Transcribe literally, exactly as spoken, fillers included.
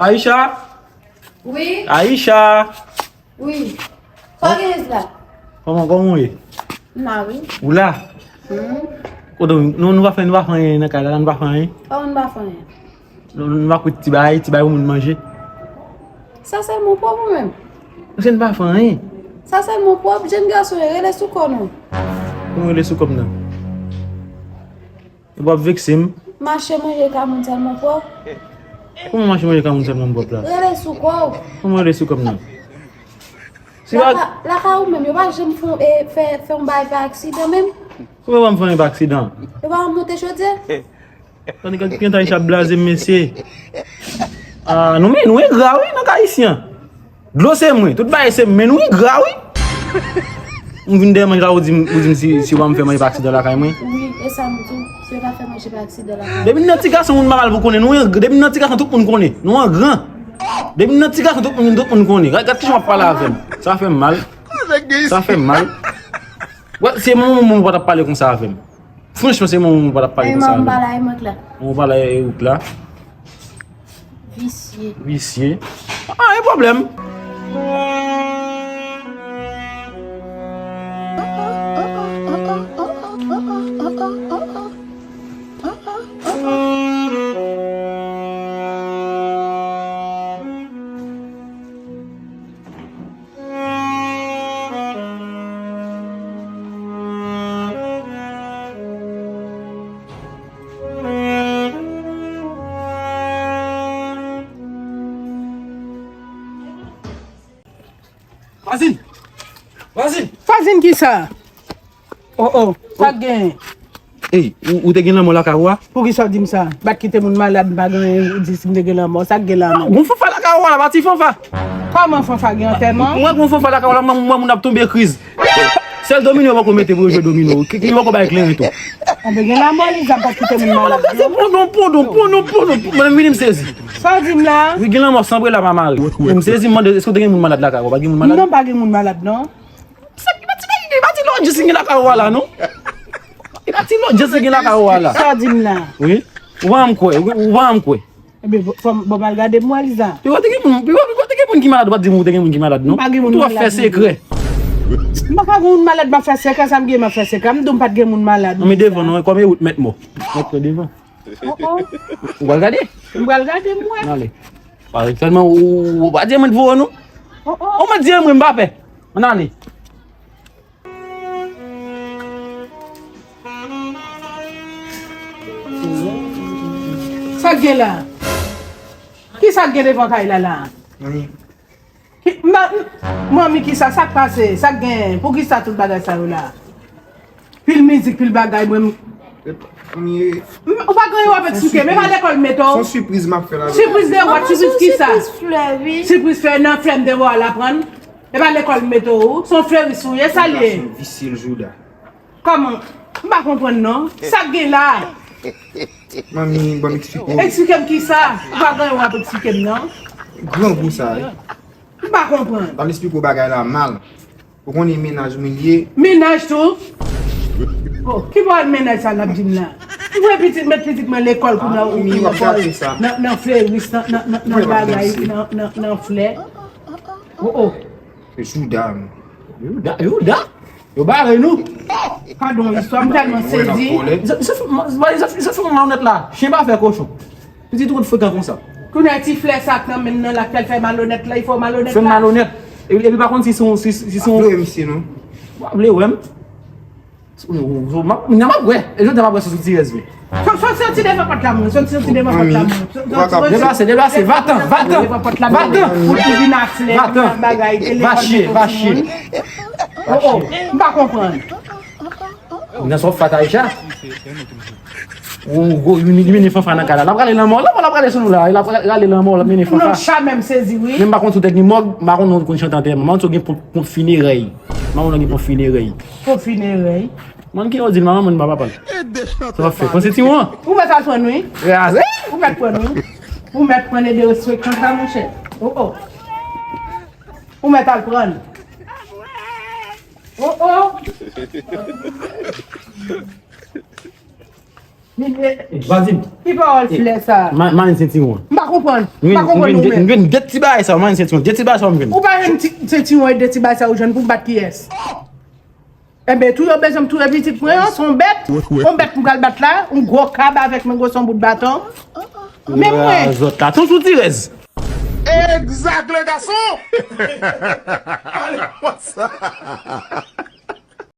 Aisha! Wi. Aisha! Wi. Sa w gen la? Kòman, kòman w ye? M la, wi. Ou la? Hmm. Kote w, nou, nou pa fè, nou pa fè anyen nan kay la, nou pa fè anyen? Kòman nou pa fè anyen? Nou, nou pa kwit ti bagay, ti bagay pou moun manje? Sa sèlman w pwòp ou menm? Paske nou pa fè anyen. Sa sèlman w pwòp, jèn gason, rele sou kò nou. Kòman rele sou kò m nan? Epi w ap vekse m. Mache manje ka moun sèlman pwòp. Kòman mache manje ka moun sèlman pwòp la? Rele sou kò w. Kòman rele sou kò m nan? Se pa Laka-, lakay ou menm, yo pa janm fè, e, fè, fè yon bagay pa aksidan menm? Kòman yo pa m fè anyen pa aksidan? Yo pa janm monte chodyè? Tande gad ki jan Aisha ap blaze m, mesye. Ah, nou, men nou engra, wi, nan kay isi an. Dlo se mwen, tout bagay se mwen, men nou engra, wi. M vin dèyè manje la, ou di m, ou di m si, si w pa m fè manje pa aksidan lakay mwen. Wi, e sa m di w, si yo pa fè manje pa aksidan lakay mwen. Depi m nan ti gason, moun pa mal pou konnen. Nou engra, depi m nan ti gason, tout moun konnen. Nou angran. Depi m nan ti gason, tout moun, tout moun konnen. Gad, gad kijan w ap pale avè m. Sa fè m mal. Sa fè m mal. Wè, se manman mwen ou pa t ap pale konsa avè m. Franchman, se manman mwen ou pa t ap pale konsa avè m. Manman pale avè m la. Manman pale avè m la. Visye. Visye. Ah, pa gen pwoblèm. Vwazin! Vwazin! Vwazin kisa? Oh, oh, sa k gen? Ey, ou, ou te gen lanmò lakay ou a? Poukisa w di m sa? M pa t kite moun malad, m pa gen anyen, ou di si m te gen lanmò. Sa k gen la menm? Gon fanfa lakay ou a la, pa ti fanfa. Kòman fanfa gen antèman? Mwen gon fanfa lakay ou a la, mwen, mwen moun ap tonbe kriz. Sèl domino yo poko mete pou yo jwe domino. Ki, ki yo poko bay kleren tou. Anben gen lanmò, Liza, m pa t kite moun malad. Pwodon, pwodon, pwodon, pwodon, pwodon. Mwen vini m sezi. Sa w di m la? Wi, gen lanmò, sanbre la pa mare. M sezi, m mande, èske w te gen moun malad lakay ou a? Pa t gen moun malad? Non, pa gen moun malad, non. Sa, li pa ti, li pa ti lòdjis li gen lakay ou a la, non. Li pa ti lòdjis li gen lakay ou a la. Sa w di m la? Wi. Ou pa janm kwè, ou, ou pa janm kwè. Ebyen, bon, fò m, bon, m al gade m wè, Liza. Pi wè te gen moun, pi wè, pi wè te gen moun ki malad, ou pa t di m ou te gen moun ki malad, non. M pa gen moun malad. Ou twò fè sekrè. M pa ka gen moun malad, m ap fè sekrè, sa m gen, m ap fè sekrè. M di w m pa t gen moun malad. Non, men devan, non, kòm e wout mèt mò. Mèt mò devan. Oh, oh. Ou pral gade? M pral gade, m wè. Ann ale. Pa, sèlman ou, ou, ou pa di mwen voye nou. Oh, oh. Ou mèt di mwen, m pa pè. Ann ale. Sa k gen la? Kisa k gen devan kay la la? Anyen. Ki, ma, manmi, kisa, sa k pase? Sa k gen? Poukisa tout bagay sa yo la? Pil mizik, pil bagay, mwen. Manmi, e, m, ou pa gen yon avèk sikrè, men pa lekòl m mete w. Se yon sipriz m ap fè la. Sipriz de wòt, sipriz kisa? Sipriz flè, wi. Sipriz flè nan flè m te wè w al aprann. E pa lekòl m mete w, se yon fleris ou ye, sa l ye? Gason visye l jouda. Kòman? M pa konprann non. Sa k gen la? Manmi, ban m eksplike w. Eksplike m kisa? Ou pa gen yon ap eksplike m non. Grangou sa, wi. M pa konprann. Ban m eksplike w bagay la mal. Ou konnen mennaj mwen ye. Mennaj tou? Oh, ki pawòl mennaj sa l ap di m la? M vle pitit, met pitit mwen lekòl kounye a, ou nan, nan fleris, nan, nan, nan, nan bagay, nan, nan, nan flè. Oh, oh. Jouda, non. Jouda, Jouda? Yo bare nou. Padon, istwa, m tèlman sezi. Zòt, zòt, zòt, zòt fè yon malonèt la. Chen pa fè kochon. Pitit ou konn frekan konsa. Kounye a ti flè sa k nan men l nan la k fè l fè malonèt la, li fè w malonèt la. Fè m malonèt. Epi, epi pa konn si se yon, si, si se yon. Pa vle wè misye, non. Pa vle wè m. M ap, m ap wè. E jodi a m ap wè sou ti rèz mwen. Sòti, sòti devan pòt la, mwen. Sòti, sòti devan pòt la, mwen. Deplase, deplase. Va-t-an, va-t-an. Va-t-an. Pou, pou vin afle, pou vin bagay, telefòn, telefòn. Va-ch-, va-ch-. Oh, oh, m pa konprann. Nan sòt fat Aisha. Ou, ou, ou, li mennen fanfa nan kay la. L ap rale lanmò, lanmò, l ap rale sou nou la. L ap rale lanmò, l ap mennen fanfa. Non, sa menm sezi, wi. Men m pa konn si w te gen mòg, m pa konn si w konn chante antèman. M pa konn si w gen ponp, ponp finerèy. M pa konn si w gen ponp finerèy. Ponp finerèy. Mwen ki yo di l, manman mwen, papa l. Sa w ap fè? Pran sentiwon an. Ou mèt al pran, wi. Kraze. Ou mèt pran, wi. Ou mèt pran e derespektan sa, monchè. Oh, oh. Ou mèt al pran. Oh, oh. Vazin. Ki pawòl flè sa? Manyen sentiwon. M pa konprann. M pa konprann ou menm. M gen de ti bagay sa, manyen sentiwon. De ti bagay sa m gen. Ou pa jwenn ti sentiwon e de ti bagay sa ou jwenn pou bat kiyès? Enben, tou yo bezwen m touye pitit mwen an, se yon bèt. Yon bèt m pral bat la, yon gwo kab avèk men gwo se yon bout baton. Men mwen. Zòt la, tou sou tirèz. Exact, le garçon! Ale, what's up?